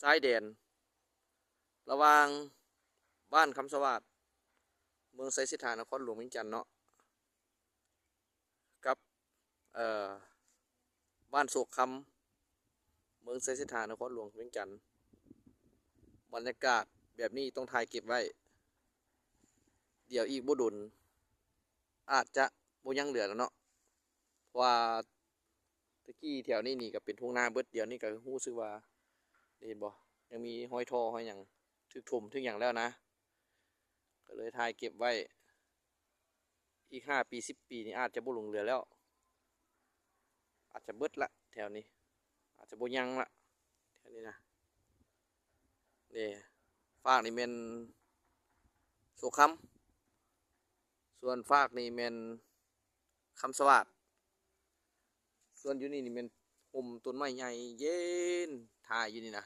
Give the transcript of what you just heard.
ຊາຍແດນລະຫວ່າງບ້ານຄຳສະຫວາດ ເມືອງໄຊເສດຖາ ນະຄອນຫຼວງວຽງຈັນເນາະ ກັບ ເອີ ບ້ານໂສກຄຳ ເມືອງໄຊເສດຖາ ນະຄອນຫຼວງວຽງຈັນ. ບັນຍາກາດແບບນີ້ຕ້ອງຖ່າຍເກັບໄວ້ ດຽວອີກບໍ່ດົນອາດຈະບໍ່ຍັງເຫຼືອແລ້ວເນາະ ເພາະວ່າແຕ່ກີ້ແຖວນີ້ນີ້ກໍເປັນທົ່ງນາເບິດ ດຽວນີ້ກໍຮູ້ສຶກວ່າ ເຫັນບໍ່ ຍັງມີຮອຍທໍ່ຮອຍຫຍັງ ຖືກຖົມຖືກຫຍັງແລ້ວນະ ກໍເລີຍຖ່າຍເກັບໄວ້. ອີກຫ້າປີສິບປີນີ້ອາດຈະບໍ່ຫຼົງເຫຼືອແລ້ວ ອາດຈະເບິດລະແຖວນີ້ ອາດຈະບໍ່ຍັງລະແຖວນີ້ນະ. ນີ້ ຟາກນີ້ແມ່ນໂສກຄຳ ສ່ວນຟາກນີ້ແມ່ນຄຳສະຫວາດ ສ່ວນຢູ່ນີ້ນີ້ແມ່ນຮົ່ມຕົ້ນໄມ້ໃຫຍ່ເຢັນ ຖ່າຍຢູ່ນີ້ນະ